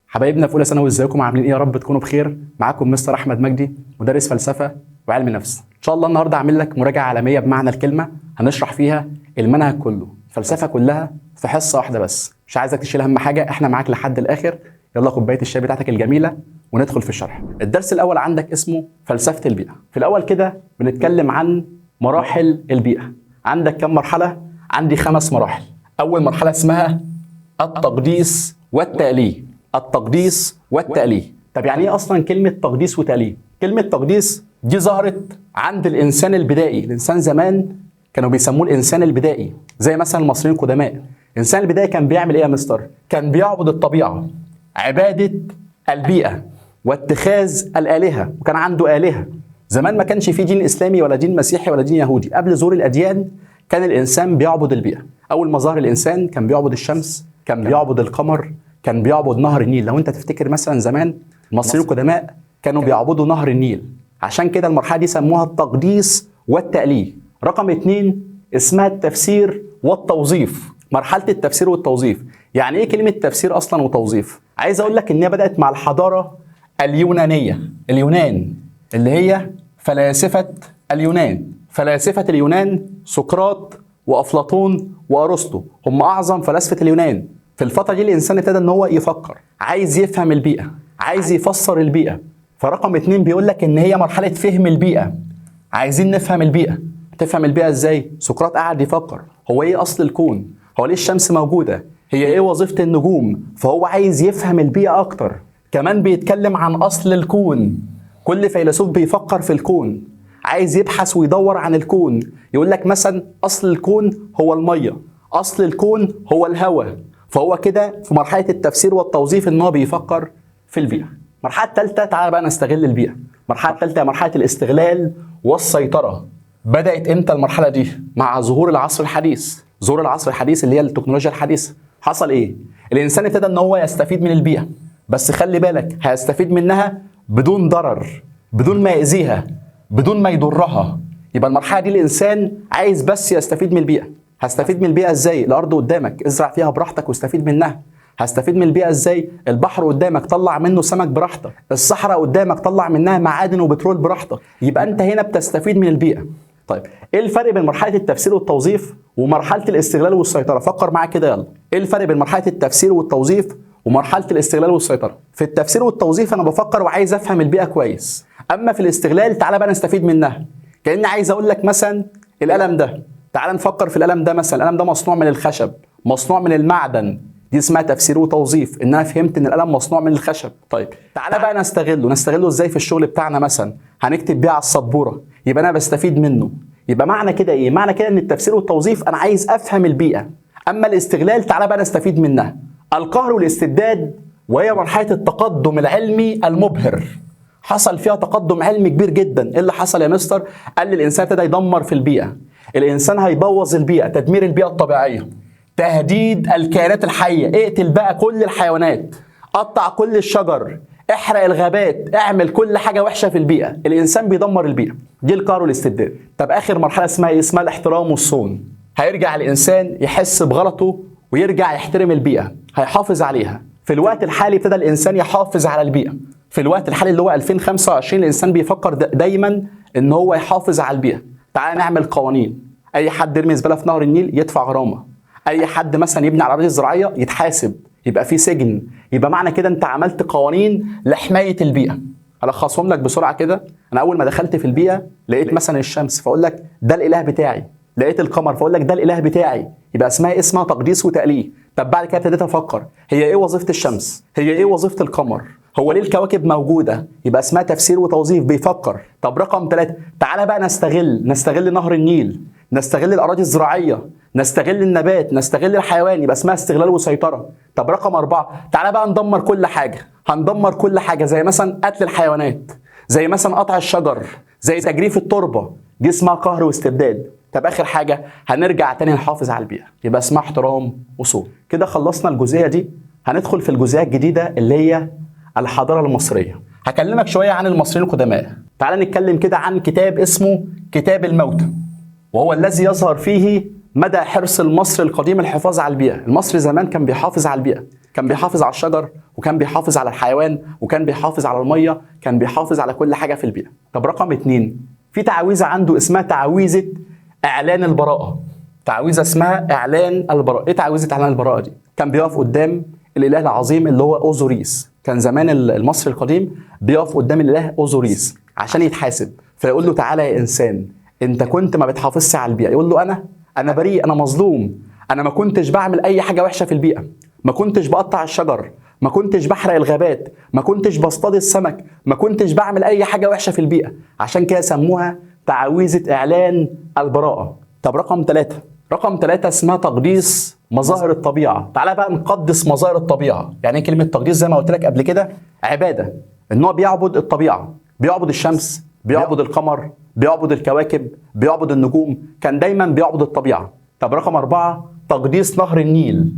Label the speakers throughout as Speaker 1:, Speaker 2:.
Speaker 1: حبايبنا في اولى ثانوي، ازيكم؟ عاملين ايه؟ يا رب تكونوا بخير. معاكم مستر احمد مجدي، مدرس فلسفة وعلم نفس. ان شاء الله النهارده هعمل لك مراجعه عالمية بمعنى الكلمة، هنشرح فيها المنهج كله، الفلسفة كلها في حصة واحدة بس. مش عايزك تشيل هم حاجة، احنا معاك لحد الاخر. يلا كوباية الشاي بتاعتك الجميلة وندخل في الشرح. الدرس الاول عندك اسمه فلسفة البيئة. في الاول كده بنتكلم عن مراحل البيئة. عندك كم مرحلة؟ عندي 5 مراحل. اول مرحلة اسمها التقديس والتألية. التقديس والتألية. طب يعني ايه اصلا كلمة تقديس وتألية؟ كلمة تقديس دي ظهرت عند الانسان البدائي. الانسان زمان كانوا بيسموه الانسان البدائي، زي مثلا المصريين القدماء. الانسان البدائي كان بيعمل ايه يا مستر؟ كان بيعبد الطبيعة، عبادة البيئة واتخاذ الآلهة، وكان عنده آلهة. زمان ما كانش في دين اسلامي ولا دين مسيحي ولا دين يهودي. قبل ظهور الاديان كان الانسان بيعبد البيئة. اول ما ظهر الانسان كان بيعبد الشمس، كان بيعبد القمر، كان بيعبد نهر النيل. لو انت تفتكر مثلا زمان المصريين القدماء كانوا بيعبدوا نهر النيل. عشان كده المرحلة دي سموها التقديس والتألية. رقم 2 اسمها التفسير والتوظيف. مرحلة التفسير والتوظيف. يعني ايه كلمة تفسير اصلا وتوظيف؟ عايز اقول لك ان هي بدات مع الحضارة اليونانية. اليونان اللي هي فلاسفة اليونان. فلاسفة اليونان سقراط وافلاطون وارسطو هم اعظم فلاسفة اليونان. في الفترة دي الانسان ابتدى ان هو يفكر، عايز يفهم البيئة، عايز يفسر البيئة. فرقم 2 بيقول لك ان هي مرحلة فهم البيئة. عايزين نفهم البيئة. تفهم البيئة ازاي؟ سقراط قعد يفكر، هو ايه اصل الكون؟ هو ليه الشمس موجودة؟ هي ايه وظيفة النجوم؟ فهو عايز يفهم البيئة اكتر. كمان بيتكلم عن اصل الكون. كل فيلسوف بيفكر في الكون، عايز يبحث ويدور عن الكون. يقول لك مثلا اصل الكون هو المية، اصل الكون هو الهواء. فهو كده في مرحلة التفسير والتوظيف ان هو بيفكر في البيئة. المرحلة الثالثة تعالى بقى نستغل البيئة. المرحلة الثالثة مرحلة الاستغلال والسيطرة. بدات امتى المرحلة دي؟ مع ظهور العصر الحديث. ظهور العصر الحديث اللي هي التكنولوجيا الحديثة. حصل ايه؟ الانسان ابتدى ان هو يستفيد من البيئة، بس خلي بالك هيستفيد منها بدون ضرر، بدون ما يأذيها، بدون ما يضرها. يبقى المرحلة دي الانسان عايز بس يستفيد من البيئة. هستفيد من البيئة ازاي؟ الارض قدامك، ازرع فيها براحتك واستفيد منها. هستفيد من البيئة ازاي؟ البحر قدامك، طلع منه سمك براحتك. الصحراء قدامك، طلع منها معادن وبترول براحتك. يبقى انت هنا بتستفيد من البيئة. طيب ايه الفرق بين مرحلة التفسير والتوظيف ومرحلة الاستغلال والسيطرة؟ فكر معايا كده يلا. ايه الفرق بين مرحلة التفسير والتوظيف ومرحلة الاستغلال والسيطرة؟ في التفسير والتوظيف انا بفكر وعايز افهم البيئة كويس. اما في الاستغلال تعالى بقى نستفيد منها. كأني عايز اقول لك مثلا القلم ده، تعال نفكر في القلم ده مثلا. القلم ده مصنوع من الخشب، مصنوع من المعدن، دي اسمها تفسير وتوظيف، ان انا فهمت ان القلم مصنوع من الخشب. طيب تعالى بقى نستغله. نستغله ازاي في الشغل بتاعنا؟ مثلا هنكتب بيه على السبوره، يبقى انا بستفيد منه. يبقى معنى كده ايه؟ معنى كده ان التفسير والتوظيف انا عايز افهم البيئة، اما الاستغلال تعالى بقى نستفيد منها. القهر والاستبداد، وهي مرحلة التقدم العلمي المبهر. حصل فيها تقدم علمي كبير جدا. ايه اللي حصل يا مستر؟ قال لي الانسان ابتدى يدمر في البيئة. الانسان هيبوظ البيئة، تدمير البيئة الطبيعية، تهديد الكائنات الحية، اقتل بقى كل الحيوانات، قطع كل الشجر، احرق الغابات، اعمل كل حاجة وحشة في البيئة. الانسان بيدمر البيئة، دي القهر والاستبداد. طب اخر مرحلة اسمها ايه؟ اسمها الاحترام والصون. هيرجع الانسان يحس بغلطه ويرجع يحترم البيئة، هيحافظ عليها. في الوقت الحالي ابتدى الانسان يحافظ على البيئة. في الوقت الحالي اللي هو 2025 الانسان بيفكر دايما ان هو يحافظ على البيئة. تعال نعمل قوانين، اي حد يرمي زبالة في نهر النيل يدفع غرامة، اي حد مثلا يبني على الاراضي الزراعية يتحاسب، يبقى في سجن. يبقى معنى كده انت عملت قوانين لحماية البيئة. الخصهم لك بسرعة كده. انا اول ما دخلت في البيئة لقيت مثلا الشمس، فاقول لك ده الاله بتاعي. لقيت القمر، فاقول لك ده الاله بتاعي. يبقى اسمها اسمها تقديس وتأليه. طب بعد كده ابتديت افكر، هي ايه وظيفة الشمس؟ هي ايه وظيفة القمر؟ هو ليه الكواكب موجودة؟ يبقى اسمها تفسير وتوظيف، بيفكر. طب رقم 3 تعالى بقى نستغل نهر النيل، نستغل الاراضي الزراعية، نستغل النبات، نستغل الحيوان، يبقى اسمها استغلال وسيطرة. طب رقم 4 تعالى بقى ندمر كل حاجة. هندمر كل حاجة، زي مثلا قتل الحيوانات، زي مثلا قطع الشجر، زي تجريف التربة، دي اسمها قهر واستبداد. طب اخر حاجة هنرجع تاني نحافظ على البيئة، يبقى اسمها احترام وصون. كده خلصنا الجزئية دي. هندخل في الجزئية الجديدة اللي هي الحضارة المصرية. هكلمك شوية عن المصريين القدماء. تعال نتكلم كده عن كتاب اسمه كتاب الموتى، وهو الذي يظهر فيه مدى حرص المصري القديم الحفاظ على البيئة. المصري زمان كان بيحافظ على البيئة، كان بيحافظ على الشجر، وكان بيحافظ على الحيوان، وكان بيحافظ على المية، كان بيحافظ على كل حاجة في البيئة. طب رقم 2، في تعويذه عنده اسمها تعويذه اعلان البراءة. تعويذه اسمها اعلان البراءة. ايه تعويذه اعلان البراءة دي؟ كان بيقف قدام الاله العظيم اللي هو اوزوريس. كان زمان المصري القديم بيقف قدام الاله اوزوريس عشان يتحاسب، فيقول له تعالى يا انسان، انت كنت ما بتحافظش على البيئة. يقول له انا بريء، انا مظلوم، انا ما كنتش بعمل اي حاجة وحشة في البيئة، ما كنتش بقطع الشجر، ما كنتش بحرق الغابات، ما كنتش بصطاد السمك، ما كنتش بعمل اي حاجة وحشة في البيئة. عشان كده سموها تعويذه اعلان البراءة. طب رقم 3، رقم 3 اسمها تقديس مظاهر الطبيعة. تعالى بقى نقدس مظاهر الطبيعة. يعني ايه كلمة تقديس؟ زي ما قلت لك قبل كده، عباده، ان هو بيعبد الطبيعة، بيعبد الشمس، بيعبد القمر، بيعبد الكواكب، بيعبد النجوم، كان دايما بيعبد الطبيعة. طب رقم 4، تقديس نهر النيل.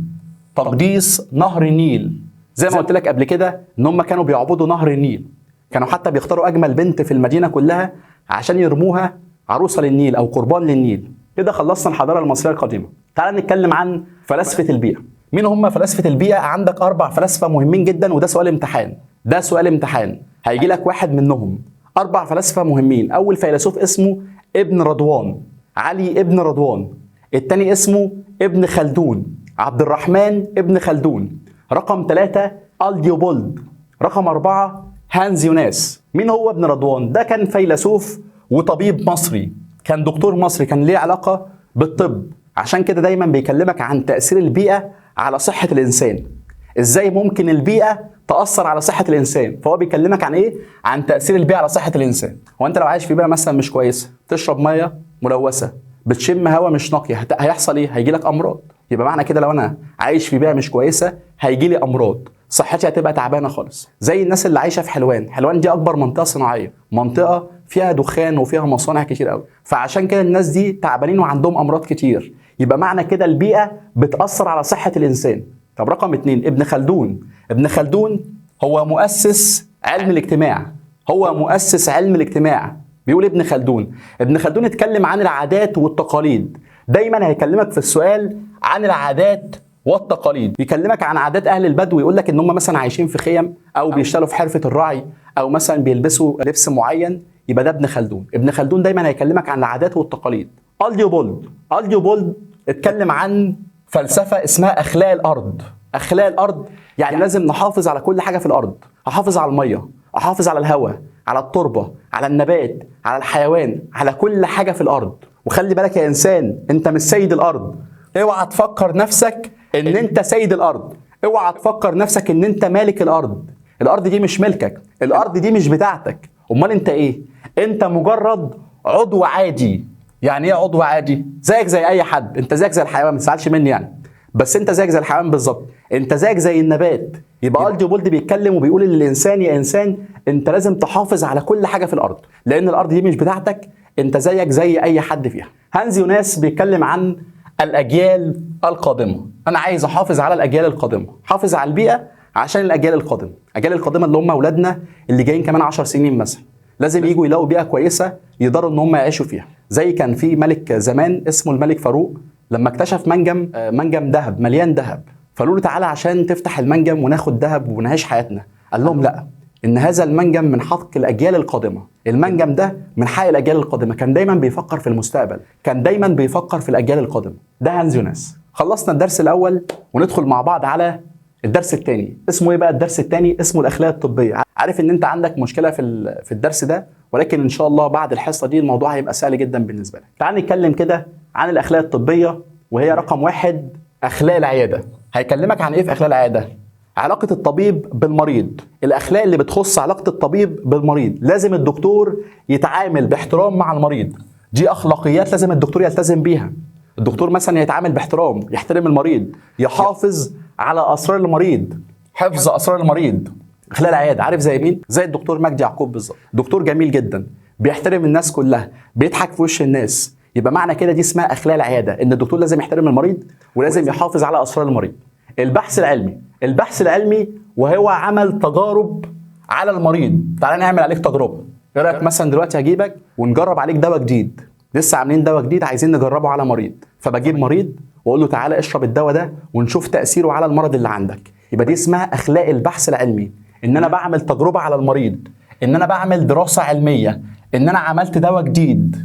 Speaker 1: تقديس نهر النيل زي ما قلت لك قبل كده ان هم كانوا بيعبدوا نهر النيل، كانوا حتى بيختاروا اجمل بنت في المدينة كلها عشان يرموها عروسه للنيل او قربان للنيل. كده خلصنا الحضارة المصرية القديمة. تعال نتكلم عن فلاسفة البيئة. مين هم فلاسفة البيئة؟ عندك 4 فلاسفة مهمين جدا، وده سؤال امتحان، ده سؤال امتحان هيجي لك واحد منهم. 4 فلاسفة مهمين. اول فيلسوف اسمه ابن رضوان، علي ابن رضوان. الثاني اسمه ابن خلدون، عبد الرحمن ابن خلدون. رقم 3 الديوبولد. رقم 4 هانز يوناس. مين هو ابن رضوان؟ ده كان فيلسوف وطبيب مصري، كان دكتور مصري، كان ليه علاقة بالطب. عشان كده دايما بيكلمك عن تأثير البيئة على صحة الإنسان، إزاي ممكن البيئة تأثر على صحة الإنسان. فهو بيكلمك عن إيه؟ عن تأثير البيئة على صحة الإنسان. هو أنت لو عايش في بيئة مثلا مش كويسة، تشرب مية ملوثة، بتشم هواء مش نقي، هيحصل إيه؟ هيجي لك أمراض. يبقى معنى كده لو أنا عايش في بيئة مش كويسة هيجي لي أمراض، صحتي هتبقى تعبانة خالص. زي الناس اللي عايشه في حلوان. حلوان دي اكبر منطقة صناعية، منطقة فيها دخان وفيها مصانع كتير قوي، فعشان كده الناس دي تعبانين وعندهم امراض كتير. يبقى معنى كده البيئة بتاثر على صحة الانسان. طب رقم 2، ابن خلدون. ابن خلدون هو مؤسس علم الاجتماع، هو مؤسس علم الاجتماع. بيقول ابن خلدون، ابن خلدون اتكلم عن العادات والتقاليد. دايما هيكلمك في السؤال عن العادات والتقاليد، يكلمك عن عادات اهل البدو، يقول لك ان هم مثلا عايشين في خيم، او بيشتغلوا في حرفه الرعي، او مثلا بيلبسوا لبس معين. يبقى ده ابن خلدون. ابن خلدون دايما هيكلمك عن العادات والتقاليد. الديوبولد، الديوبولد اتكلم عن فلسفة اسمها اخلاق الارض. اخلاق الارض يعني لازم نحافظ على كل حاجة في الارض، احافظ على المية، احافظ على الهواء، على التربة، على النبات، على الحيوان، على كل حاجة في الارض. وخلي بالك يا انسان، انت مش سيد الارض. اوعى تفكر نفسك ان انت سيد الارض، اوعى تفكر نفسك ان انت مالك الارض. الارض دي مش ملكك، الارض دي مش بتاعتك. امال انت ايه؟ انت مجرد عضو عادي. يعني ايه عضو عادي؟ زيك زي اي حد، انت زيك زي الحيوان، ما تزعلش مني يعني، بس انت زيك زي الحيوان بالظبط، انت زيك زي النبات. يبقى الديوبولد بيتكلم وبيقول للانسان يا انسان انت لازم تحافظ على كل حاجة في الارض، لان الارض دي مش بتاعتك، انت زيك زي اي حد فيها. هانز يوناس بيتكلم عن الاجيال القادمة. انا عايز احافظ على الاجيال القادمة، حافظ على البيئة عشان الاجيال القادمة. الاجيال القادمة اللي هم اولادنا اللي جايين كمان 10 سنين مثلا، لازم يجوا يلاقوا بيئة كويسة يقدروا ان هم يعيشوا فيها. زي كان في ملك زمان اسمه الملك فاروق، لما اكتشف منجم ذهب مليان ذهب، فقالوا له تعالى عشان تفتح المنجم وناخد ذهب ونعيش حياتنا. قال لهم لا، ان هذا المنجم من حق الاجيال القادمة، المنجم ده من حق الاجيال القادمة. كان دايما بيفكر في المستقبل، كان دايما بيفكر في الاجيال القادمة. ده هانز يوناس. خلصنا الدرس الاول وندخل مع بعض على الدرس الثاني. اسمه ايه بقى الدرس الثاني؟ اسمه الاخلاق الطبية. عارف ان انت عندك مشكلة في الدرس ده، ولكن ان شاء الله بعد الحصة دي الموضوع هيبقى سهل جدا بالنسبة لك. تعال نتكلم كده عن الاخلاق الطبية، وهي رقم 1 اخلاق العيادة. هيكلمك عن ايه في اخلاق العيادة؟ علاقة الطبيب بالمريض، الاخلاق اللي بتخص علاقة الطبيب بالمريض. لازم الدكتور يتعامل باحترام مع المريض، دي اخلاقيات لازم الدكتور يلتزم بيها. الدكتور مثلا يتعامل باحترام، يحترم المريض، يحافظ على اسرار المريض، حفظ اسرار المريض خلال العيادة. عارف زي مين؟ زي الدكتور مجدي يعقوب بالظبط. دكتور جميل جدا، بيحترم الناس كلها، بيضحك في وش الناس. يبقى معنى كده دي اسمها اخلاق العيادة، ان الدكتور لازم يحترم المريض ولازم يحافظ على اسرار المريض. البحث العلمي، البحث العلمي وهو عمل تجارب على المريض. تعالى نعمل عليك تجربه، ايه رايك مثلا دلوقتي هجيبك ونجرب عليك دواء جديد، لسه عاملين دواء جديد عايزين نجربه على مريض. فبجيب مريض واقول له تعالى اشرب الدواء ده ونشوف تاثيره على المرض اللي عندك. يبقى دي اسمها اخلاق البحث العلمي، ان انا بعمل تجربه على المريض، ان انا بعمل دراسة علمية، ان انا عملت دواء جديد.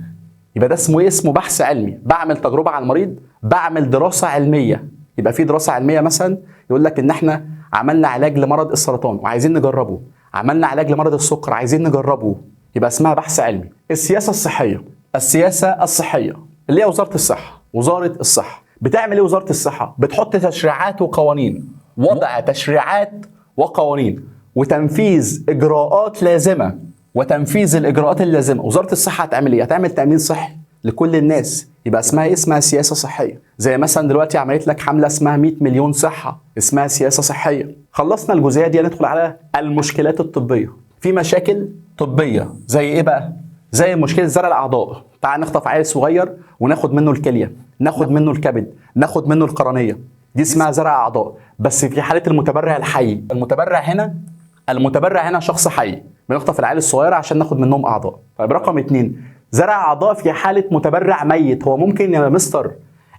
Speaker 1: يبقى ده اسمه ايه؟ اسمه بحث علمي. بعمل تجربه على المريض، بعمل دراسة علمية. يبقى في دراسة علمية مثلا يقول لك ان احنا عملنا علاج لمرض السرطان وعايزين نجربه، عملنا علاج لمرض السكر عايزين نجربه، يبقى اسمها بحث علمي. السياسة الصحية، السياسة الصحية اللي هي وزارة الصحة. وزارة الصحة بتعمل ايه؟ وزارة الصحة بتحط تشريعات وقوانين، وضع تشريعات وقوانين وتنفيذ اجراءات لازمه، وتنفيذ الاجراءات اللازمة. وزارة الصحة هتعمل ايه؟ هتعمل تامين صحي لكل الناس، يبقى اسمها ايه؟ اسمها سياسة صحية. زي مثلا دلوقتي عملت لك حمله اسمها 100 مليون صحة، اسمها سياسة صحية. خلصنا الجزئية دي، ندخل على المشكلات الطبية. في مشاكل طبية زي ايه بقى؟ زي مشكلة زرع الاعضاء. تعال نخطف عيل صغير وناخد منه الكلية، ناخد منه الكبد، ناخد منه القرنيه، دي اسمها زرع اعضاء. بس في حاله المتبرع الحي، المتبرع هنا، المتبرع هنا شخص حي، بنخطف العيال الصغيرة عشان ناخد منهم اعضاء. طيب رقم 2، زرع اعضاء في حاله متبرع ميت. هو ممكن يا مستر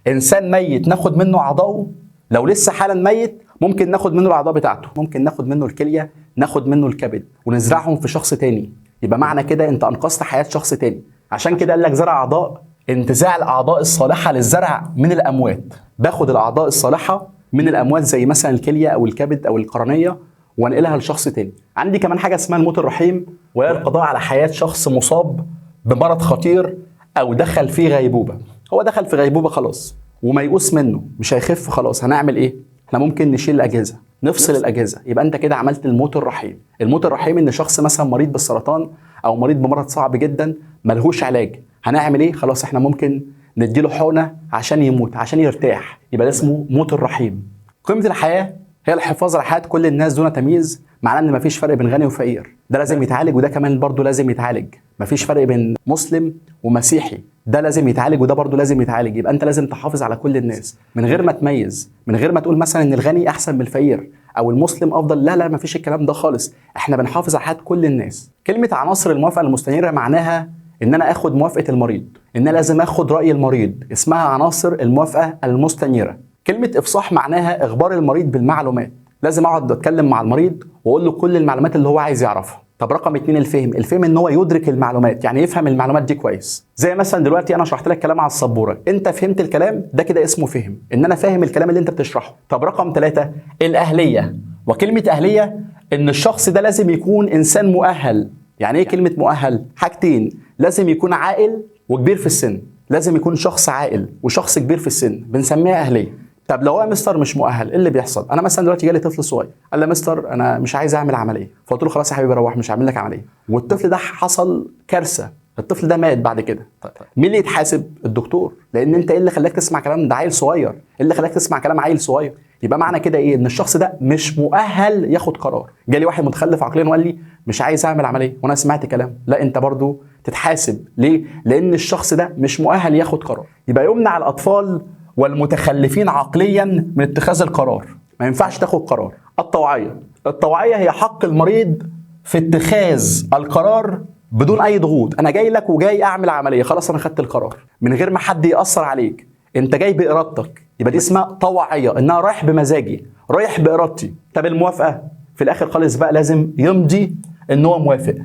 Speaker 1: انسان ميت ناخد منه اعضائه؟ لو لسه حالا ميت ممكن ناخد منه الاعضاء بتاعته، ممكن ناخد منه الكلية، ناخد منه الكبد، ونزرعهم في شخص تاني. يبقى معنى كده انت انقذت حياة شخص تاني. عشان كده قال لك زرع اعضاء، انتزاع الاعضاء الصالحة للزرع من الاموات. باخد الاعضاء الصالحة من الاموات زي مثلا الكلية او الكبد او القرنيه وانقلها لشخص تاني. عندي كمان حاجة اسمها الموت الرحيم، وهي القضاء على حياة شخص مصاب بمرض خطير او دخل في غيبوبة. هو دخل في غيبوبة خلاص وميؤوس منه، مش هيخف خلاص، هنعمل ايه؟ احنا ممكن نشيل الاجهزة، نفصل الاجهزة. يبقى انت كده عملت الموت الرحيم. الموت الرحيم ان شخص مثلا مريض بالسرطان او مريض بمرض صعب جدا ملهوش علاج، هنعمل ايه؟ خلاص احنا ممكن نديله حقنه عشان يموت، عشان يرتاح. يبقى ده اسمه موت الرحيم. قيمة الحياة هي الحفاظ على حياة كل الناس دون تمييز، معناه ان مفيش فرق بين غني وفقير، ده لازم يتعالج وده كمان برضه لازم يتعالج. مفيش فرق بين مسلم ومسيحي، ده لازم يتعالج وده برضه لازم يتعالج. يبقى انت لازم تحافظ على كل الناس من غير ما تميز، من غير ما تقول مثلا ان الغني احسن من الفقير او المسلم افضل، لا لا مفيش الكلام ده خالص. احنا بنحافظ على حياة كل الناس. كلمة عناصر الموافقة المستنيره معناها ان انا اخد موافقة المريض، ان انا لازم اخد راي المريض، اسمها عناصر الموافقة المستنيره. كلمة افصاح معناها اخبار المريض بالمعلومات، لازم اقعد اتكلم مع المريض واقول له كل المعلومات اللي هو عايز يعرفها. طب رقم 2، الفهم. الفهم ان هو يدرك المعلومات، يعني يفهم المعلومات دي كويس. زي مثلا دلوقتي انا شرحت لك كلام على السبوره، انت فهمت الكلام ده، كده اسمه فهم، ان انا فاهم الكلام اللي انت بتشرحه. طب رقم 3، الاهلية. وكلمه اهليه ان الشخص ده لازم يكون انسان مؤهل. يعني ايه كلمة مؤهل؟ حاجتين، لازم يكون عاقل وكبير في السن، لازم يكون شخص عاقل وشخص كبير في السن، بنسميها اهليه. طب لو هو مستر مش مؤهل ايه اللي بيحصل؟ انا مثلا دلوقتي جالي طفل صغير قال لي مستر انا مش عايز اعمل عملية، فقلت له خلاص يا حبيبي روح مش هعمل لك عملية، والطفل ده حصل كارثة، الطفل ده مات بعد كده. طيب مين اللي يتحاسب؟ الدكتور، لان انت ايه اللي خلاك تسمع كلام ده عيل صغير؟ ايه اللي خلاك تسمع كلام عيل صغير؟ يبقى معنى كده ايه؟ ان الشخص ده مش مؤهل ياخد قرار. جالي واحد متخلف عقليا وقال لي مش عايز اعمل عملية وانا سمعت كلام، لا انت برضو تتحاسب. ليه؟ لان الشخص ده مش مؤهل ياخد قرار. يبقى يمنع الاطفال والمتخلفين عقليا من اتخاذ القرار، ما ينفعش تاخد قرار. الطوعيه، الطوعيه هي حق المريض في اتخاذ القرار بدون اي ضغوط. انا جاي لك وجاي اعمل عملية، خلاص انا خدت القرار من غير ما حد ياثر عليك، انت جاي بارادتك، يبقى دي اسمها طوعيه، انها رايح بمزاجي، رايح بارادتي. طب الموافقة في الاخر خالص بقى لازم يمضي ان هو موافق،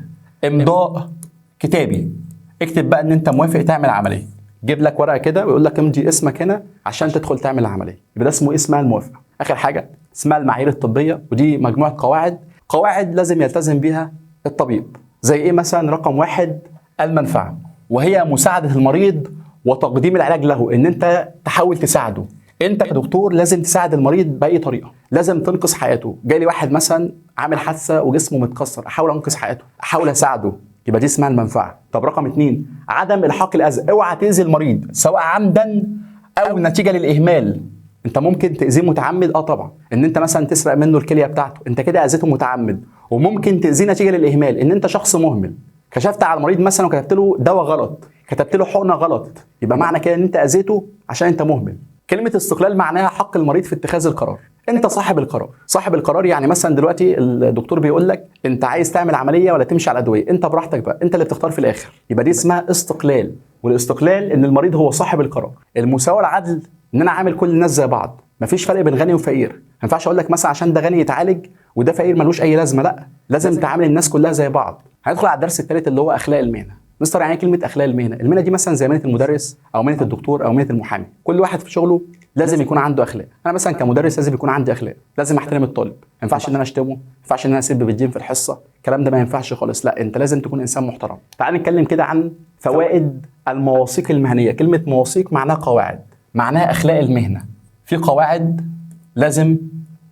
Speaker 1: امضاء كتابي. اكتب بقى ان انت موافق تعمل عملية، جيب لك ورقة كده ويقول لك امضي اسمك هنا عشان تدخل تعمل العملية، يبقى ده اسمه ايه؟ اسمها الموافقة. اخر حاجة اسمها المعايير الطبية، ودي مجموعة قواعد، قواعد لازم يلتزم بيها الطبيب. زي ايه مثلا؟ رقم 1، المنفعة، وهي مساعدة المريض وتقديم العلاج له، ان انت تحاول تساعده. انت كدكتور لازم تساعد المريض باي طريقه، لازم تنقذ حياته. جالي واحد مثلا عامل حادثه وجسمه متكسر، احاول انقذ حياته، احاول اساعده، يبقى دي اسمها المنفعة. طب رقم 2، عدم الحاق الاذى، اوعى تاذي المريض سواء عمدا او نتيجة للاهمال. انت ممكن تاذيه متعمد، طبعا، ان انت مثلا تسرق منه الكلية بتاعته، انت كده اذيته متعمد. وممكن تاذيه نتيجة للاهمال، ان انت شخص مهمل، كشفت على المريض مثلا وكتبت له دواء غلط، كتبت له حقنه غلط، يبقى معنى كده ان انت اذيته عشان انت مهمل. كلمة استقلال معناها حق المريض في اتخاذ القرار، انت صاحب القرار. صاحب القرار يعني مثلا دلوقتي الدكتور بيقول لك انت عايز تعمل عملية ولا تمشي على الادوية، انت براحتك بقى، انت اللي بتختار في الاخر، يبقى دي اسمها استقلال. والاستقلال ان المريض هو صاحب القرار. المساواة والعدل ان انا عامل كل الناس زي بعض، مفيش فرق بين غني وفقير. ما ينفعش اقول لك مثلا عشان ده غني يتعالج وده فقير ملوش اي لازمه، لا، لازم تعامل الناس كلها زي بعض. هندخل على الدرس الثالث اللي هو اخلاق المهنة. مستر يعني كلمة اخلاق المهنة؟ المهنة دي مثلا زي مهنة المدرس او مهنة الدكتور او مهنة المحامي، كل واحد في شغله لازم يكون عنده اخلاق. انا مثلا كمدرس لازم يكون عندي اخلاق، لازم احترم الطالب، ما ينفعش ان انا اشتمه، ما ينفعش ان انا اسب بالدين في الحصة، الكلام ده ما ينفعش خالص، لا انت لازم تكون انسان محترم. تعال نتكلم كده عن فوائد المواثيق المهنية. كلمة مواثيق معناها قواعد، معناها اخلاق المهنة. في قواعد لازم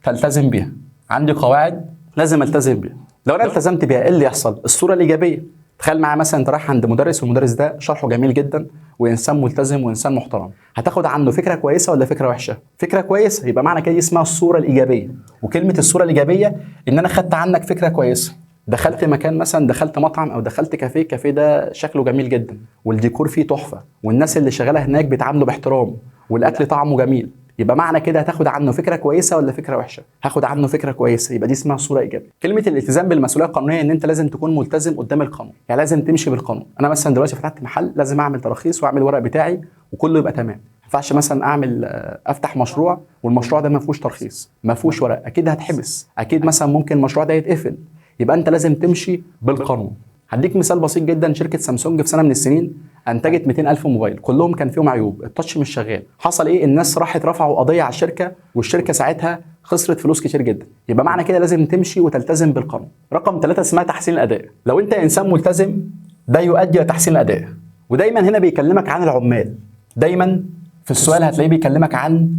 Speaker 1: تلتزم بيها، عندي قواعد لازم التزم بيها. لو انا التزمت بيها ايه اللي يحصل؟ الصورة الايجابية. تخيل معايا مثلا انت رايح عند مدرس، والمدرس ده شرحه جميل جدا وانسان ملتزم وانسان محترم، هتاخد عنه فكرة كويسة ولا فكرة وحشة؟ فكرة كويسة. يبقى معنى كده اسمها الصورة الايجابية. وكلمه الصورة الايجابية ان انا خدت عنك فكرة كويسة. دخلت مكان مثلا، دخلت مطعم او دخلت كافيه، الكافيه ده شكله جميل جدا والديكور فيه تحفة والناس اللي شغالة هناك بيتعاملوا باحترام والاكل طعمه جميل، يبقى معنى كده هتاخد عنه فكرة كويسة ولا فكرة وحشة؟ هاخد عنه فكرة كويسة، يبقى دي اسمها صوره ايجابية. كلمة الالتزام بالمسؤولية القانونية ان انت لازم تكون ملتزم قدام القانون، يعني لازم تمشي بالقانون. انا مثلا دلوقتي فتحت محل، لازم اعمل تراخيص واعمل ورق بتاعي وكله يبقى تمام. ما ينفعش مثلا اعمل افتح مشروع والمشروع ده ما فيهوش ترخيص، ما فيهوش ورق، اكيد هتحبس، اكيد مثلا ممكن المشروع ده يتقفل. يبقى انت لازم تمشي بالقانون. هديك مثال بسيط جدا، شركة سامسونج في سنة من السنين انتجت 200,000 موبايل، كلهم كان فيهم عيوب، ال touch مش شغال. حصل ايه؟ الناس راحت رفعوا قضية على الشركة، والشركة ساعتها خسرت فلوس كتير جدا. يبقى معنى كده لازم تمشي وتلتزم بالقانون. رقم 3 اسمها تحسين الاداء. لو انت انسان ملتزم ده يؤدي لتحسين الاداء. ودايما هنا بيكلمك عن العمال، دايما في السؤال هتلاقيه بيكلمك عن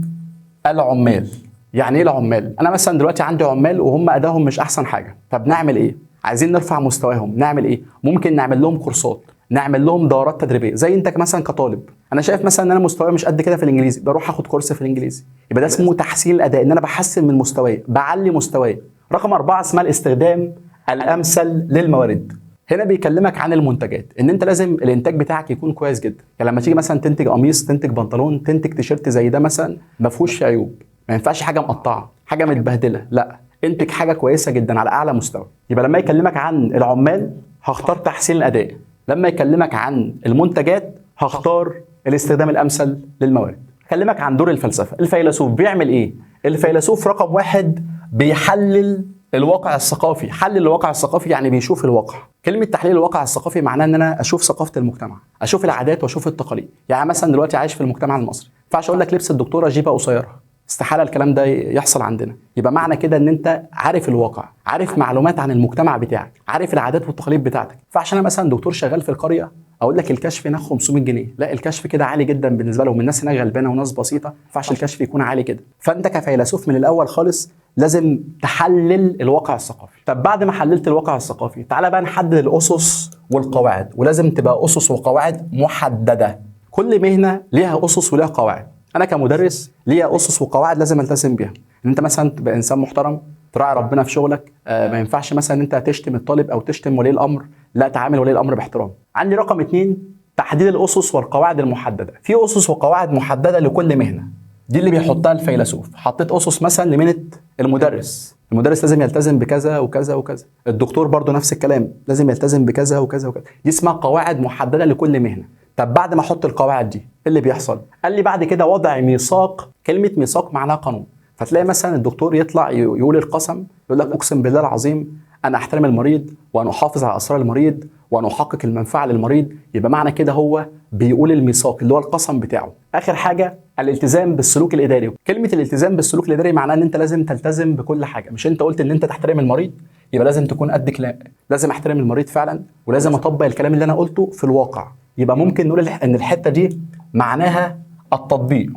Speaker 1: العمال. يعني ايه العمال؟ انا مثلا دلوقتي عندي عمال وهم ادائهم مش احسن حاجة، طب نعمل ايه؟ عايزين نرفع مستواهم، نعمل ايه؟ ممكن نعمل لهم كورسات، نعمل لهم دورات تدريبية. زي انت مثلا كطالب، انا شايف مثلا ان انا مستواي مش قد كده في الانجليزي، بروح اخد كورس في الانجليزي، يبقى ده اسمه تحسين الاداء، ان انا بحسن من مستواي، بعلي مستواي. رقم 4 اسمها الاستخدام الامثل للموارد. هنا بيكلمك عن المنتجات، ان انت لازم الانتاج بتاعك يكون كويس جدا. يعني لما تيجي مثلا تنتج قميص، تنتج بنطلون، تنتج تيشيرت زي ده مثلا، ما فيهوش عيوب، ما ينفعش حاجة مقطعه، حاجة متبهدله، لا، انتج حاجة كويسة جدا على اعلى مستوى. يبقى لما يكلمك عن العمال هختار تحسين الاداء، لما يكلمك عن المنتجات هختار الاستخدام الامثل للموارد. اكلمك عن دور الفلسفة. الفيلسوف بيعمل ايه؟ الفيلسوف رقم 1 بيحلل الواقع الثقافي. حلل الواقع الثقافي يعني بيشوف الواقع. كلمة تحليل الواقع الثقافي معناه ان انا اشوف ثقافة المجتمع، اشوف العادات واشوف التقاليد. يعني مثلا دلوقتي عايش في المجتمع المصري، ما ينفعش اقول لك لبس الدكتورة جيبه قصيرة، استحالة الكلام ده يحصل عندنا. يبقى معنى كده ان انت عارف الواقع، عارف معلومات عن المجتمع بتاعك، عارف العادات والتقاليد بتاعتك. فعشان انا مثلا دكتور شغال في القرية اقول لك الكشف هناك 500 جنيه، لا الكشف كده عالي جدا بالنسبة لهم، الناس هناك غلبانه وناس بسيطة، ما ينفعش الكشف يكون عالي كده. فانت كفيلسوف من الاول خالص لازم تحلل الواقع الثقافي. طب بعد ما حللت الواقع الثقافي تعالى بقى نحدد الاسس والقواعد، ولازم تبقى اسس وقواعد محددة. كل مهنة ليها اسس وليها قواعد. انا كمدرس ليا اسس وقواعد لازم التزم بيها، ان انت مثلا تبقى انسان محترم، تراعي ربنا في شغلك، ما ينفعش مثلا انت تشتم الطالب او تشتم ولي الامر، لا تعامل ولي الامر باحترام. عندي رقم 2 تحديد الاسس والقواعد المحددة. في اسس وقواعد محددة لكل مهنة، دي اللي بيحطها الفيلسوف. حطيت اسس مثلا لمهنه المدرس، المدرس لازم يلتزم بكذا وكذا وكذا، الدكتور برضو نفس الكلام لازم يلتزم بكذا وكذا وكذا. دي اسمها قواعد محددة لكل مهنة. طب بعد ما احط القواعد دي ايه اللي بيحصل؟ قال لي بعد كده وضع ميثاق. كلمة ميثاق معناها قانون. فتلاقي مثلا الدكتور يطلع يقول القسم، يقول لك اقسم بالله العظيم انا احترم المريض وان احافظ على اسرار المريض وان احقق المنفعة للمريض. يبقى معنى كده هو بيقول الميثاق اللي هو القسم بتاعه. اخر حاجة الالتزام بالسلوك الاداري. كلمة الالتزام بالسلوك الاداري معناه ان انت لازم تلتزم بكل حاجة. مش انت قلت ان انت تحترم المريض يبقى لازم تكون قد كلام، لازم احترم المريض فعلا ولازم اطبق الكلام اللي انا قلته في الواقع. يبقى ممكن نقول ان الحتة دي معناها التطبيق.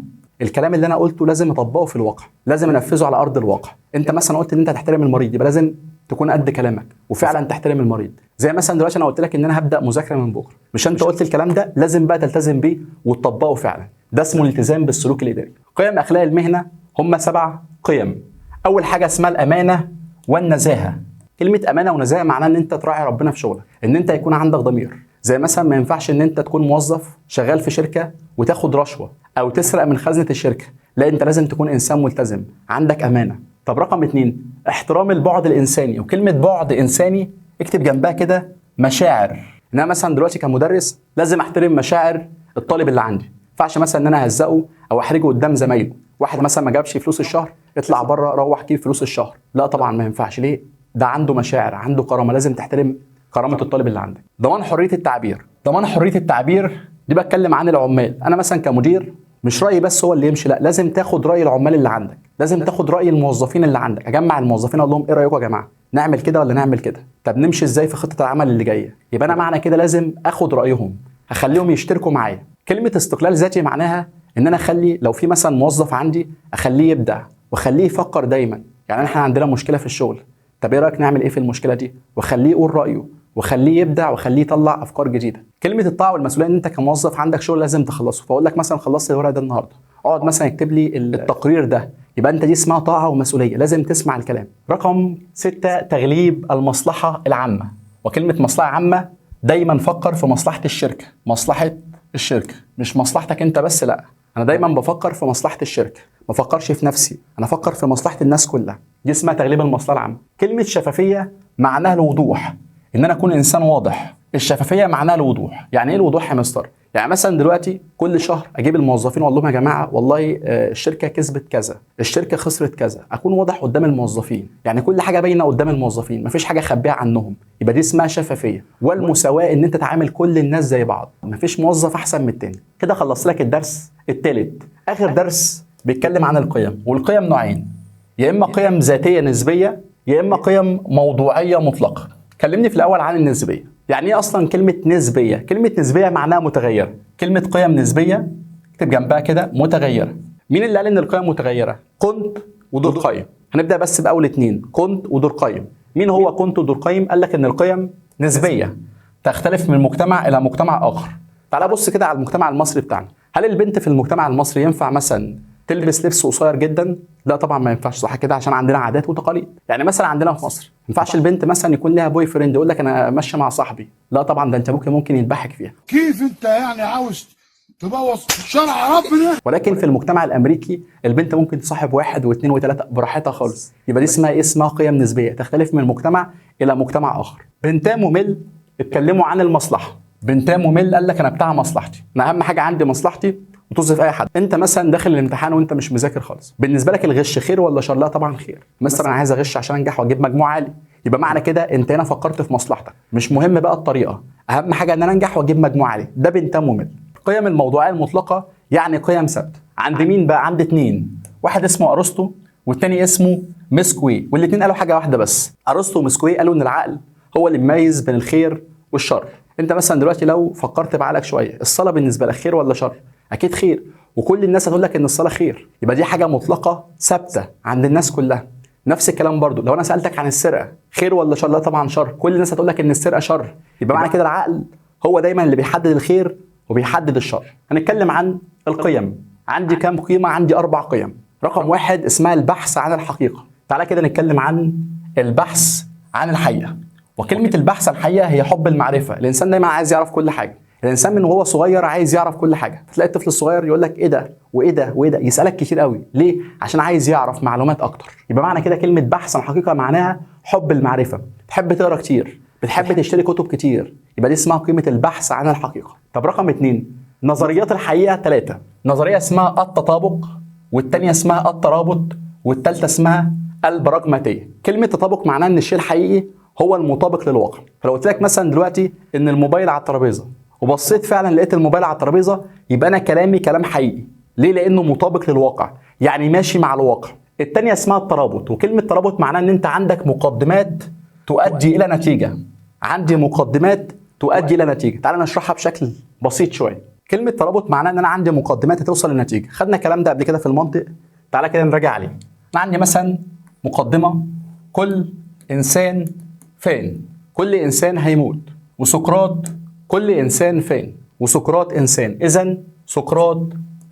Speaker 1: الكلام اللي انا قلته لازم اطبقه في الواقع، لازم انفذه على ارض الواقع. انت مثلا قلت ان انت هتحترم المريض يبقى لازم تكون قد كلامك وفعلا تحترم المريض. زي مثلا دلوقتي انا قلت لك ان انا هبدا مذاكرة من بكره، مش انت قلت الكلام ده، لازم بقى تلتزم بيه وتطبقه فعلا. ده اسمه الالتزام بالسلوك الاداري. قيم اخلاق المهنة هم 7 قيم. اول حاجة اسمها الامانة والنزاهة. كلمة امانه ونزاهه معناها ان انت تراعي ربنا في شغلك، ان انت يكون عندك ضمير. زي مثلا ما ينفعش ان انت تكون موظف شغال في شركة وتاخد رشوة او تسرق من خزنه الشركة، لا انت لازم تكون انسان ملتزم عندك امانه. طب رقم 2 احترام البعد الانساني. وكلمه بعد انساني اكتب جنبها كده مشاعر، ان انا مثلا دلوقتي كمدرس لازم احترم مشاعر الطالب اللي عندي، ما ينفعش مثلا ان انا اهزقه او احرجه قدام زمايله. واحد مثلا ما جابش فلوس الشهر، اطلع بره روح جيب فلوس الشهر، لا طبعا ما ينفعش. ليه؟ ده عنده مشاعر، عنده كرامة، لازم تحترم كرامة الطالب اللي عندك. ضمان حرية التعبير. ضمان حرية التعبير دي بتكلم عن العمال. انا مثلا كمدير مش رايي بس هو اللي يمشي، لا لازم تاخد راي العمال اللي عندك، لازم تاخد راي الموظفين اللي عندك. اجمع الموظفين اقول لهم ايه رايكم يا جماعة، نعمل كده ولا نعمل كده؟ طب نمشي ازاي في خطه العمل اللي جاية؟ يبقى انا معنى كده لازم اخد رايهم، اخليهم يشتركوا معايا. كلمة استقلال ذاتي معناها ان انا اخلي لو في مثلا موظف عندي اخليه يبدع واخليه يفكر دايما. يعني احنا عندنا مشكلة في الشغل، طب ايه رايك نعمل ايه في المشكلة دي؟ واخليه يقول رايه وخليه يبدع وخليه يطلع افكار جديدة. كلمة الطاعة والمسؤولية ان انت كموظف عندك شغل لازم تخلصه، فاقول لك مثلا خلصت الورق ده النهارده، اقعد مثلا اكتب لي التقرير ده، يبقى انت دي اسمها طاعة ومسؤولية، لازم تسمع الكلام. رقم 6 تغليب المصلحة العامة. وكلمه مصلحة عامة دايما فكر في مصلحة الشركة، مصلحة الشركة مش مصلحتك انت بس، لا انا دايما بفكر في مصلحة الشركة، ما افكرش في نفسي، انا افكر في مصلحة الناس كلها، دي اسمها تغليب المصلحة العامة. كلمة شفافية معناها الوضوح، ان انا اكون انسان واضح. الشفافية معناها الوضوح. يعني ايه الوضوح يا مستر؟ يعني مثلا دلوقتي كل شهر اجيب الموظفين واقول لهم يا جماعة والله الشركة كسبت كذا، الشركة خسرت كذا، اكون واضح قدام الموظفين، يعني كل حاجة باينة قدام الموظفين، مفيش حاجة اخبيها عنهم، يبقى دي اسمها شفافية. والمساواة ان انت تعامل كل الناس زي بعض، مفيش موظف احسن من التاني. كده خلصت لك الدرس الثالث. اخر درس بيتكلم عن القيم، والقيم نوعين، يا اما قيم ذاتية نسبيه، يا اما قيم موضوعية مطلقه. كلمني في الاول عن النسبية. يعني ايه اصلا كلمة نسبيه؟ كلمة نسبيه معناها متغيرة. كلمة قيم نسبيه اكتب جنبها كده متغيرة. مين اللي قال ان القيم متغيرة؟ كونت ودوركايم. هنبدا بس باول اتنين، كونت ودوركايم. مين هو كونت ودوركايم؟ قال لك ان القيم نسبيه تختلف من مجتمع الى مجتمع اخر. تعال بص كده على المجتمع المصري بتاعنا. هل البنت في المجتمع المصري ينفع مثلا تلبس لبس قصير جدا؟ لا طبعا ما ينفعش، صح كده؟ عشان عندنا عادات وتقاليد. يعني مثلا عندنا في مصر ما ينفعش البنت مثلا يكون لها boyfriend يقول لك انا ماشية مع صاحبي، لا طبعا ده انت ابوك ممكن يذبحك فيها.
Speaker 2: كيف انت يعني عاوز تبوظ شرع ربنا؟
Speaker 1: ولكن في المجتمع الامريكي البنت ممكن تصاحب واحد واثنين وثلاثة براحتها خالص. يبقى دي اسمها ايه؟ اسمها قيم نسبيه تختلف من مجتمع الى مجتمع اخر. بنتام وميل اتكلموا عن المصلحة. بنتام وميل قال لك انا بتاع مصلحتي، انا اهم حاجة عندي مصلحتي وتصرف اي حد. انت مثلا داخل الامتحان وانت مش مذاكر خالص، بالنسبة لك الغش خير ولا شر؟ لا طبعا خير. مثلا انا عايز اغش عشان انجح واجيب مجموع عالي، يبقى معنى كده انت هنا فكرت في مصلحتك، مش مهم بقى الطريقة، اهم حاجة ان انا انجح واجيب مجموع عالي. ده بنتام وميل. القيم الموضوعية المطلقة يعني قيم ثابتة. عند مين بقى؟ عند اتنين، واحد اسمه ارسطو والتاني اسمه مسكوي، والاتنين قالوا حاجة واحدة بس. ارسطو ومسكوي قالوا ان العقل هو اللي بيميز بين الخير والشر. انت مثلا دلوقتي لو فكرت بعقلك شوية، الصلاة بالنسبة لك خير ولا شر؟ اكيد خير، وكل الناس هتقول لك ان الصلاة خير، يبقى دي حاجة مطلقه ثابتة عند الناس كلها. نفس الكلام برضو لو انا سالتك عن السرقة خير ولا شر؟ لا طبعا شر، كل الناس هتقول لك ان السرقة شر. يبقى معنى كده العقل هو دايما اللي بيحدد الخير وبيحدد الشر. هنتكلم عن القيم. عندي كام قيمة؟ عندي 4 قيم. رقم 1 اسمها البحث عن الحقيقة. تعالى كده نتكلم عن البحث عن الحقيقة. وكلمه البحث عن الحقيقة هي حب المعرفة. الانسان دايما عايز يعرف كل حاجة. الانسان من وهو صغير عايز يعرف كل حاجة. فتلاقي الطفل الصغير يقول لك ايه ده وايه ده وايه ده، يسالك كتير قوي. ليه؟ عشان عايز يعرف معلومات اكتر. يبقى معنى كده كلمة بحث عن الحقيقة معناها حب المعرفة. تحب تقرا كتير، بتحب تشتري كتب كتير، يبقى دي اسمها قيمة البحث عن الحقيقة. طب رقم 2 نظريات الحقيقة 3. نظرية اسمها التطابق، والثانية اسمها الترابط، والثالثة اسمها البراجماتيه. كلمة تطابق معناها ان الشيء الحقيقي هو المطابق للواقع. فلو قلت لك مثلا دلوقتي ان الموبايل على الترابيزة، وبصيت فعلا لقيت الموبايل على الترابيزة، يبقى انا كلامي كلام حقيقي. ليه؟ لانه مطابق للواقع، يعني ماشي مع الواقع. الثانية اسمها الترابط، وكلمه ترابط معناها ان انت عندك مقدمات تؤدي الى نتيجة. عندي مقدمات تؤدي الى نتيجة. تعال نشرحها بشكل بسيط شوية. كلمة ترابط معناها ان انا عندي مقدمات هتوصل لنتيجة. خدنا الكلام ده قبل كده في المنطق، تعال كده نراجع عليه. انا عندي مثلا مقدمه، كل انسان فان، كل انسان هيموت، وسقراط كل انسان فان، وسقراط انسان، اذا سقراط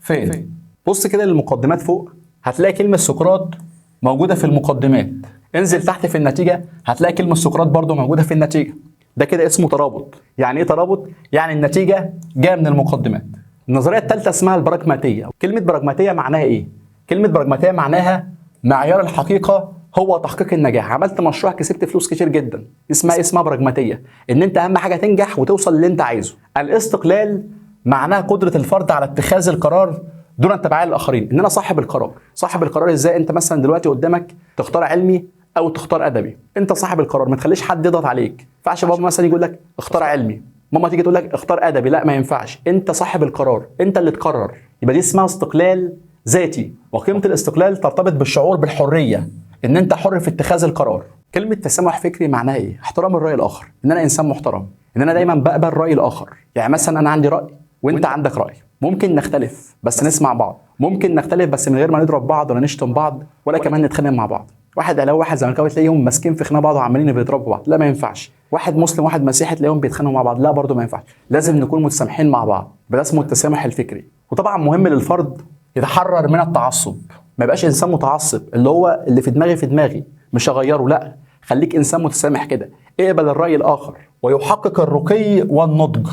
Speaker 1: فان. بص كده للمقدمات فوق، هتلاقي كلمة سقراط موجودة في المقدمات. انزل تحت في النتيجة هتلاقي كلمة سقراط برضو موجودة في النتيجة. ده كده اسمه ترابط. يعني ايه ترابط؟ يعني النتيجة جاية من المقدمات. النظرية الثالثة اسمها البراجماتيه. كلمة براجماتيه معناها ايه؟ كلمة براجماتيه معناها معيار الحقيقة هو تحقيق النجاح. عملت مشروع كسبت فلوس كتير جدا، اسمها براجماتيه، ان انت اهم حاجة تنجح وتوصل للي انت عايزه. الاستقلال معناها قدره الفرد على اتخاذ القرار دون التبعية للاخرين، ان انا صاحب القرار. صاحب القرار ازاي؟ انت مثلا دلوقتي قدامك تختار علمي او تختار ادبي، انت صاحب القرار، ما تخليش حد يضغط عليك. ما ينفعش بابا مثلا يقول لك اختار علمي، ماما تيجي تقول لك اختار ادبي، لا ما ينفعش، انت صاحب القرار، انت اللي تقرر. يبقى دي اسمها استقلال ذاتي. وقيمه الاستقلال ترتبط بالشعور بالحرية، ان انت حر في اتخاذ القرار. كلمة تسامح فكري معناها ايه؟ احترام الراي الاخر، ان انا انسان محترم، ان انا دايما بقبل راي الاخر. يعني مثلا انا عندي راي وانت عندك راي، ممكن نختلف بس نسمع بعض، ممكن نختلف بس من غير ما نضرب بعض ولا نشتم بعض ولا كمان نتخانق مع بعض. واحد اهلاوي واحد زملكاوي تلاقيهم ماسكين في خناق بعض وعمالين بيضربوا بعض، لا ما ينفعش. واحد مسلم واحد مسيحي تلاقيهم بيتخانقوا مع بعض، لا برضه ما ينفعش، لازم نكون متسامحين مع بعض. ده اسمه التسامح الفكري. وطبعا مهم للفرد يتحرر من التعصب، ما يبقاش انسان متعصب اللي هو اللي في دماغي في دماغي مش هغيره، لا خليك انسان متسامح كده، اقبل الراي الاخر. ويحقق الرقي والنضج،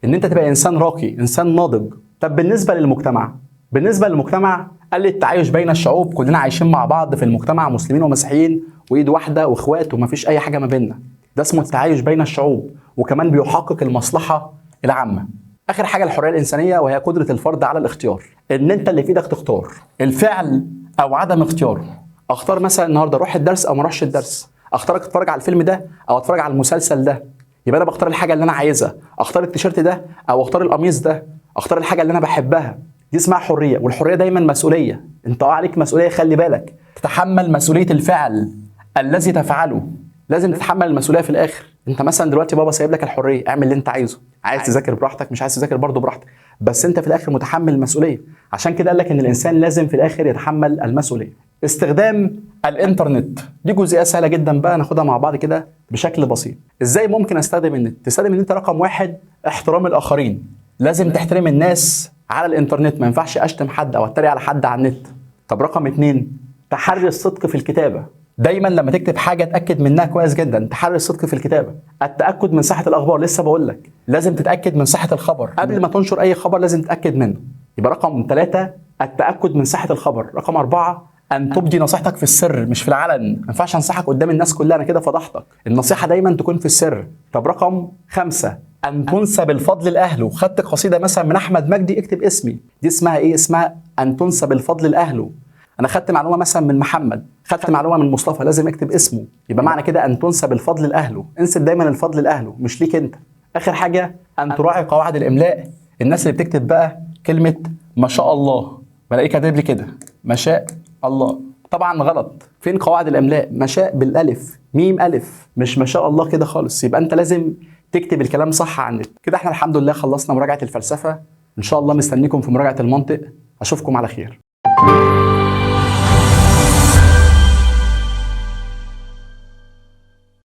Speaker 1: ان انت تبقى انسان راقي، انسان ناضج. طب بالنسبة للمجتمع، بالنسبة للمجتمع قال التعايش بين الشعوب، كلنا عايشين مع بعض في المجتمع، مسلمين ومسيحيين وايد واحدة واخوات ومفيش اي حاجة ما بيننا، ده اسمه التعايش بين الشعوب. وكمان بيحقق المصلحة العامة. اخر حاجة الحرية الانسانية، وهي قدره الفرد على الاختيار، ان انت اللي في ايدك تختار الفعل او عدم اختياره. اختار مثلا النهارده اروح الدرس او ما اروحش الدرس، اختار اتفرج على الفيلم ده او اتفرج على المسلسل ده، يبقى انا بختار الحاجة اللي انا عايزها، اختار التيشيرت ده او اختار القميص ده، اختار الحاجة اللي انا بحبها. دي اسمها حرية، والحرية دايما مسؤولية، انت عليك مسؤولية، خلي بالك، تتحمل مسؤولية الفعل الذي تفعله، لازم تتحمل المسؤولية في الاخر. انت مثلا دلوقتي بابا سايب لك الحرية، اعمل اللي انت عايزه، عايز تذاكر براحتك، مش عايز تذاكر برضه براحتك، بس انت في الاخر متحمل المسؤولية. عشان كده قال لك ان الانسان لازم في الاخر يتحمل المسؤولية. استخدام الانترنت دي جزئية سهلة جدا بقى، ناخدها مع بعض كده بشكل بسيط. ازاي ممكن استخدم النت؟ تستخدم النت رقم واحد احترام الاخرين، لازم تحترم الناس على الانترنت، ما ينفعش اشتم حد او اتريق على حد على النت. طب رقم اتنين تحري الصدق في الكتابة، دايما لما تكتب حاجة اتاكد منها كويس جدا، تحري الصدق في الكتابة. التاكد من صحة الاخبار، لسه بقول لك لازم تتاكد من صحة الخبر قبل ما تنشر اي خبر، لازم تتاكد منه. يبقى رقم 3 التاكد من صحة الخبر. رقم 4 ان تبدي نصيحتك في السر مش في العلن، ما ينفعش انصحك قدام الناس كلها، انا كده فضحتك، النصيحة دايما تكون في السر. طب رقم 5 ان تنسب الفضل لاهله، خدت قصيدة مثلا من احمد مجدي اكتب اسمي، دي اسمها ايه؟ اسمها ان تنسب الفضل لاهله. انا خدت معلومة مثلا من محمد، خدت معلومة من مصطفى، لازم اكتب اسمه، يبقى معنى كده ان تنسب الفضل لاهله، انسب دايما الفضل لاهله مش ليك انت. اخر حاجة ان تراعي قواعد الاملاء، الناس اللي بتكتب بقى كلمة ما شاء الله بلاقيه كاتب لي كده ما شاء الله، طبعا غلط، فين قواعد الاملاء؟ ما شاء بالالف ميم الف، مش ما شاء الله كده خالص، يبقى انت لازم تكتب الكلام صح على النت. كده احنا الحمد لله خلصنا مراجعه الفلسفة، ان شاء الله مستنيكم في مراجعه المنطق، اشوفكم على خير.